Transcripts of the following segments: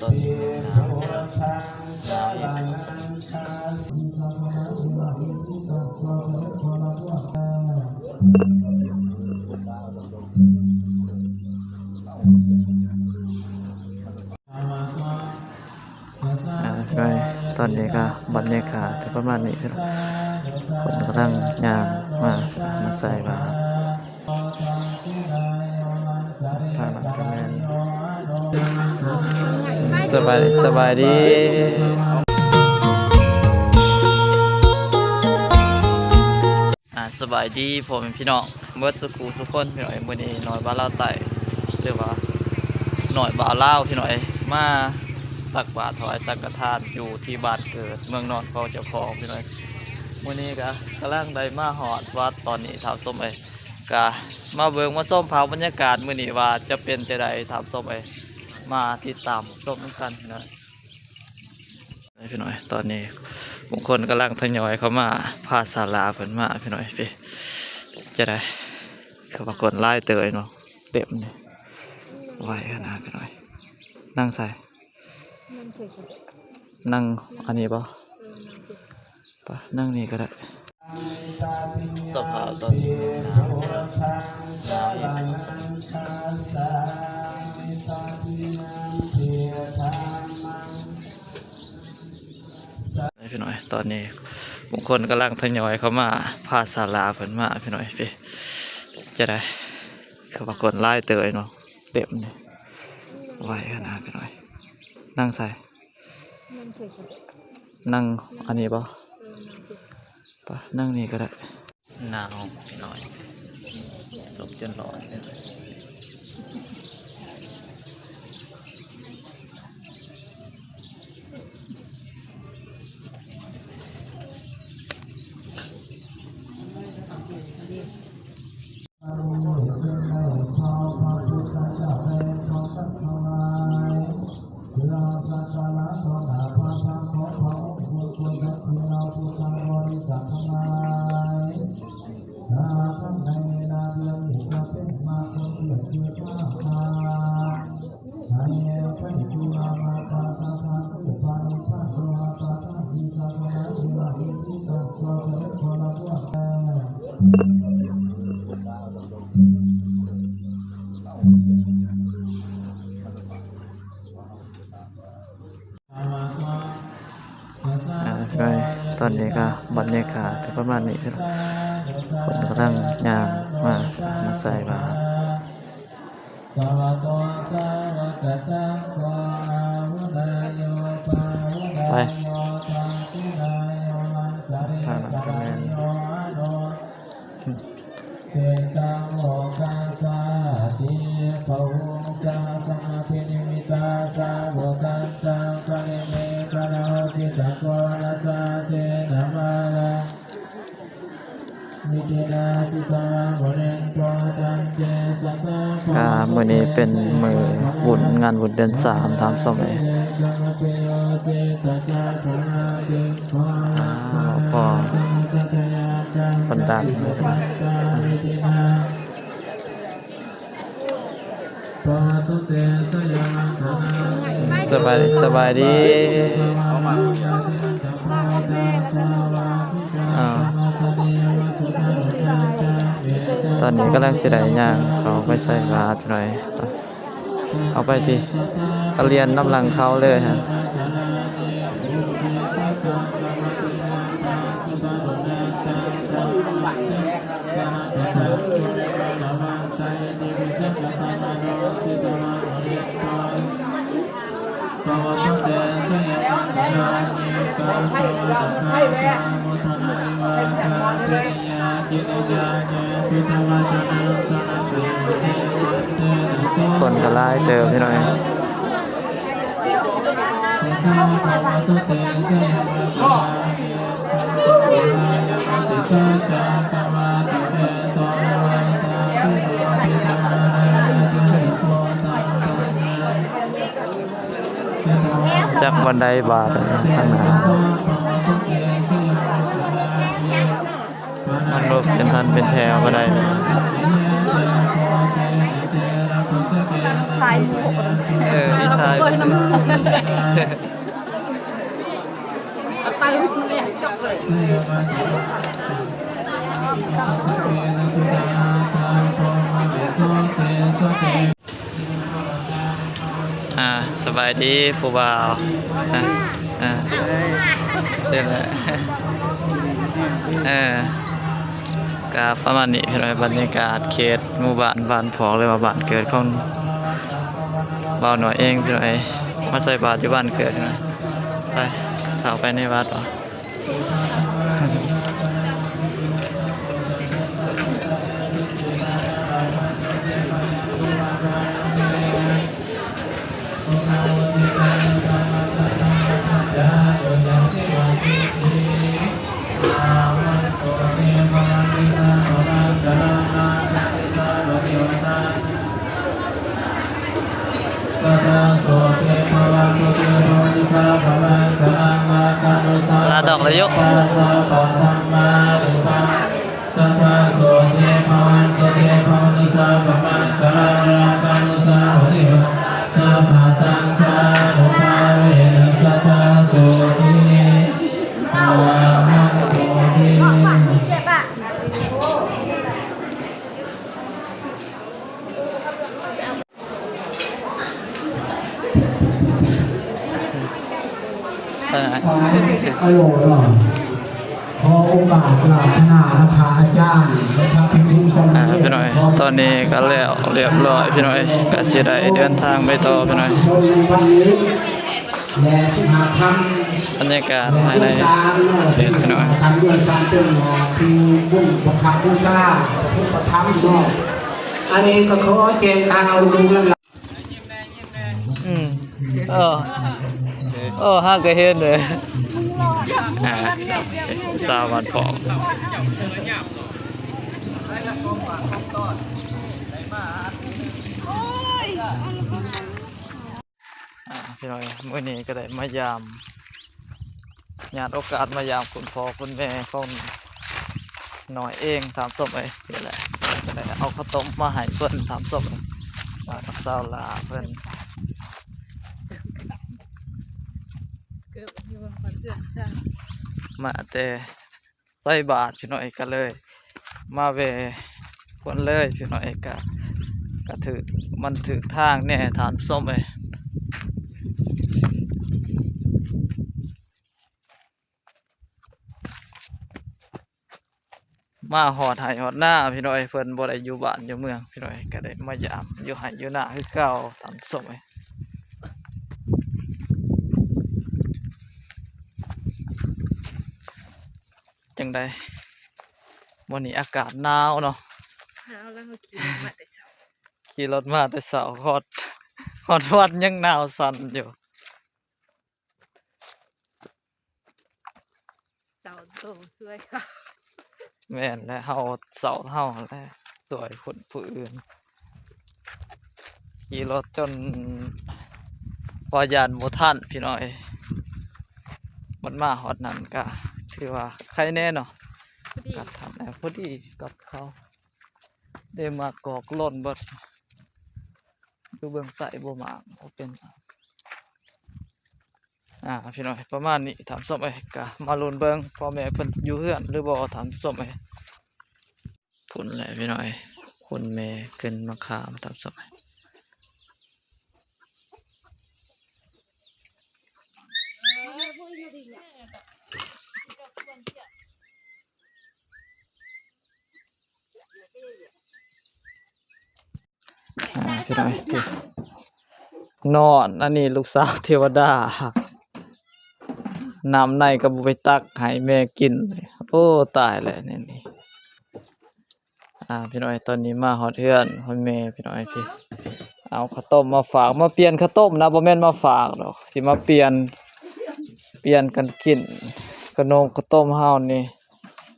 ຕອນນີ້ເຮັດງານ ງານເຮັດ ອ່າ ຕອນນີ້ກໍບັນຍາກາດກໍປະມານນີ້ພີ່ນ້ອງ ຄົນກຳລັງຍ່າງມາ ມາໃສ່ບາດ ທາງນັ້ນກໍແມ່ນ ສະບາຍ ສະບາຍດີ. ອ່າ ສະບາຍດີພໍ່ແມ່ພີ່ນ້ອງເບິດສຸຂູສຸຄົນພີ່ນ້ອງເອີຍ. ມື້ນີ້ນ້ອຍບ່າວລາວໃຕ້ ຫຼືວ່ານ້ອຍບ່າວລາວພີ່ນ້ອງເອີຍ ມາຕັກບາດຖວາຍສັງຄະທານຢູ່ທີ່ບ້ານເກີດເມືອງນອນຂອງເຈົ້າຂອງພີ່ນ້ອງເອີຍ. ມື້ນີ້ກະກຳລັງໄດ້ມາຮອດວັດຕອນນີ້ທ່ານຜູ້ຊົມເອີຍ ກະມາເບິ່ງມາຊົມພາບບັນຍາກາດມື້ນີ້ວ່າຈະເປັນຈັ່ງໃດທ່ານຜູ້ຊົມເອີຍ. ມາຕິດຕາມຊົມນຳກັນພີ່ນ້ອງເອີຍ. ພີ່ນ້ອງເອີຍ ຕອນນີ້ບາງຄົນກຳລັງທະຍອຍເຂົ້າມາ ພາສາລາວເພິ່ນມາພີ່ນ້ອງເອີຍ. ເປັນຈັ່ງໃດ ຄືວ່າຄົນຫຼາຍເຕີບເນາະ ເຕັມນີ້ ໄວຂະໜາດພີ່ນ້ອງເອີຍ. ນັ່ງໃສ? ນັ່ງໃສ? ນັ່ງອັນນີ້ບໍ່? ເອີ ນັ່ງ ປະ ນັ່ງນີ້ກໍໄດ້. ສະພາບຕອນນີ້ ພີ່ນ້ອງເອີຍ ຕອນນີ້ບາງຄົນກຳລັງທະຍອຍເຂົ້າມາ ພາສາລາວເພິ່ນມາພີ່ນ້ອງເອີຍ. ເປັນຈັ່ງໃດ ຄືວ່າຄົນຫຼາຍເຕີບເນາະ ເຕັມນີ້ ໄວຂະໜາດພີ່ນ້ອງເອີຍ. ນັ່ງໃສ? ນັ່ງໃສ? ນັ່ງອັນນີ້ບໍ່? ເອີ ນັ່ງ ປະ ນັ່ງນີ້ກໍໄດ້. ໜາວພີ່ນ້ອງເອີຍ ສົບຈົນຮ້ອນ. ອ່າ ຕອນນີ້ກໍບັນຍາກາດກໍປະມານນີ້ພີ່ນ້ອງ ຄົນກຳລັງຍ່າງມາ ມາໃສ່ບາດ. ໄປ ທາງນັ້ນກໍແມ່ນ ເຕ ສາໂມຄັດສາຕິ ພະວົງສາສະນະພິນິມິຕາ ສາໂວກັນຕັງ ປະລິເມຕະລາ ໂອທິສະໂກ ລະສາເສນະມາລາ ວິທິນາ ສິດຕະວາ ມຸນິນໂຕ ຕັນເຕ ສະສະ ກະມື້ນີ້ເປັນມື້ບຸນ ງານບຸນເດືອນສາມ ທ່ານຜູ້ຊົມເອີຍ. ອ້າວ ພໍ່ບັນດາ ສະບາຍ ສະບາຍດີ. ອ້າວ ຕອນນີ້ກຳລັງຊິໄດ້ຍ່າງເຂົ້າໄປໃສ່ບາດໜ້ອຍ. ເອົາໄປຕິ ເອົາລຽນນຳຫຼັງເຂົາເລີຍຫັ້ນ. ຄົນກໍຫຼາຍເຕີບພີ່ນ້ອງ. ຈັກວັນໃດບາດທາງໜ້າ ມັນລົບເປັນພັນເປັນແຖວບໍ່ໄດ້. ຖ່າຍຮູບ ເອີ ມີຖ່າຍຮູບ ເອົາໄປຮູບແມ່ນຈົບເລີຍ. ອ່າ ສະບາຍດີຜູ້ບ່າວ ອ່າ ອ່າ ເຊີນເລີຍ ເອີ ກະປະມານນີ້ພີ່ນ້ອງ ບັນຍາກາດເຂດໝູ່ບ້ານບ້ານພອກ ຫຼືວ່າບ້ານເກີດຂອງບ່າວໜ້ອຍເອງພີ່ນ້ອງ ມາໃສ່ບາດຢູ່ບ້ານເກີດ ໄປ ເຂົ້າໄປໃນວັດເນາະ. ລາດອກແລ້ວໂຍ. ຂໍໂອກາດອາລາທະນານຳພະອາຈານ ແລະ ພະພິກຂຸສາມະເນນ ອ່າ ພີ່ນ້ອງ ຕອນນີ້ກໍແລ້ວຮຽບຮ້ອຍພີ່ນ້ອງ ກໍຊິໄດ້ເດີນທາງໄປຕໍ່ພີ່ນ້ອງ. ບັນຍາກາດພາຍໃນເຂດພີ່ນ້ອງ ທີ່ບຸນພະຄາບູຊາ ພະພຸດພະທຳເນາະ. ອັນນີ້ກໍຂໍແຈ້ງຂ່າວລຸງໆ ອືມ ເອີ ເອີ ຫາກະເຫັນເດ້ ອ່າ ສາວບ້ານພອກ ອ່າ ພີ່ນ້ອງ ມື້ນີ້ກໍໄດ້ມາຢາມ ຍາດໂອກາດມາຢາມຄຸນພໍ່ຄຸນແມ່ຂອງໜ້ອຍເອງທ່ານຜູ້ຊົມເອີຍ ນີ້ແຫຼະ ກໍໄດ້ເອົາເຂົ້າຕົ້ມມາໃຫ້ເພິ່ນທ່ານຜູ້ຊົມເອີຍ ມາກັບສາວຫຼ້າເພິ່ນ ມາແຕ່ໃສ່ບາດພີ່ນ້ອງເອີຍ ກໍເລີຍມາແວ່ເພິ່ນເລີຍພີ່ນ້ອງເອີຍ ກະ ກະຖືກ ມັນຖືກທາງແດ່ທ່ານຜູ້ຊົມເອີຍ. ມາຮອດໄຮ່ຮອດນາພີ່ນ້ອງເອີຍ ເພິ່ນບໍ່ໄດ້ຢູ່ບ້ານຢູ່ເມືອງພີ່ນ້ອງເອີຍ ກໍໄດ້ມາຢາມຢູ່ໄຮ່ຢູ່ນາຄືເກົ່າທ່ານຜູ້ຊົມເອີຍ. ຈັ່ງໃດ ມື້ນີ້ອາກາດໜາວເນາະ ໜາວແລ້ວ ເຮົາຂີ່ລົດມາແຕ່ເຊົ້າ ຂີ່ລົດມາແຕ່ເຊົ້າ ຮອດ ຮອດວັດຍັງໜາວສັ່ນຢູ່. ເຊົາໂຕຊ່ວຍເຂົາ ແມ່ນແຫຼະ ເຮົາເຊົາເຮົາແຫຼະ ຊ່ວຍຄົນຜູ້ອື່ນ ຂີ່ລົດຈົນວ່າຢ້ານບໍ່ທັນພີ່ນ້ອງເອີຍ ມັນມາຮອດນັ້ນກະຖືວ່າໄຄແນ່ເນາະ ພໍດີ ກັບທັນ ພໍດີກັບເຂົາ ໄດ້ມາກອກຫຼົ່ນເບິດ ຢູ່ເບື້ອງໃຕ້ບໍ່ມາກ ບໍ່ເປັນຫຍັງ. ອ່າ ພີ່ນ້ອງ ປະມານນີ້ທ່ານຜູ້ຊົມເອີຍ ກະມາລຸ້ນເບິ່ງພໍ່ແມ່ເພິ່ນຢູ່ເຮືອນຫຼືບໍ່ທ່ານຜູ້ຊົມເອີຍ. ພຸ້ນແຫຼະພີ່ນ້ອງ ຄຸນແມ່ຂຶ້ນມາຄາມທ່ານຜູ້ຊົມເອີຍ. ອ່າ ພີ່ນ້ອງ ນອນ ອັນນີ້ລູກສາວເທວະດາ ນ້ຳໃນກໍບໍ່ໄປຕັກໃຫ້ແມ່ກິນ ໂອ້ ຕາຍແລ້ວແນວນີ້. ອ່າ ພີ່ນ້ອງ ຕອນນີ້ມາຮອດເຮືອນຮອດແມ່ພີ່ນ້ອງ ພີ່ ເອົາເຂົ້າຕົ້ມມາຝາກ ມາປ່ຽນເຂົ້າຕົ້ມນະ ບໍ່ແມ່ນມາຝາກດອກ ຊິມາປ່ຽນ ປ່ຽນກັນກິນ ຂະໜົມເຂົ້າຕົ້ມເຮົານີ້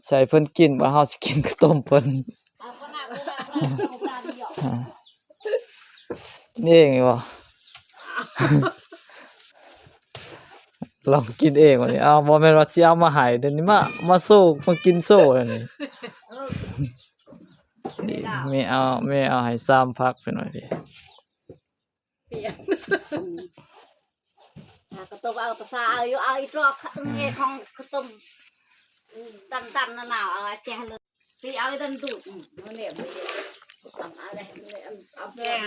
ໃສ່ເພິ່ນກິນ ບາດເຮົາຊິກິນເຂົ້າຕົ້ມເພິ່ນ. ກິນເອງຢູ່ບໍ່? ລອງກິນເອງບັດນີ້. ເອົາ ບໍ່ແມ່ນວ່າຊິເອົາມາໃຫ້ ດຽວນີ້ມາ ມາໂຊ ມາກິນໂຊແລ້ວນີ້. ນີ້ ແມ່ເອົາ ແມ່ເອົາໃຫ້ສາມພັກເພິ່ນວ່າຊີ້. ອືມ ອ່າ ກະຕົ້ມເອົາພາສາເອົາຢູ່ ເອົາອີກລອກເງຂອງກະຕົ້ມ ອືມ ຕັນໆ ນະນາວ ເອົາແຈງເລີຍ ຊິເອົາອີດັນດູດ ອືມ ມື້ນີ້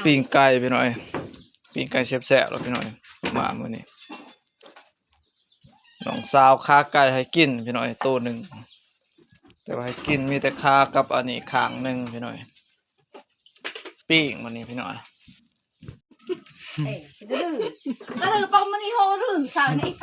ປີ້ງໄກ່ພີ່ນ້ອງ ປີ້ງໄກ່ແຊບໆ ແລ້ວພີ່ນ້ອງ ມາມື້ນີ້ ນ້ອງສາວຄາໄກ່ໃຫ້ກິນພີ່ນ້ອງ ໂຕໜຶ່ງ ແຕ່ວ່າໃຫ້ກິນມີແຕ່ຄາກັບອັນນີ້ຂ້າງໜຶ່ງພີ່ນ້ອງ ປີ້ງມື້ນີ້ພີ່ນ້ອງ ເອີ ກະລື ກະລືປອມມື້ນີ້ໂຫລື ສາວນີ້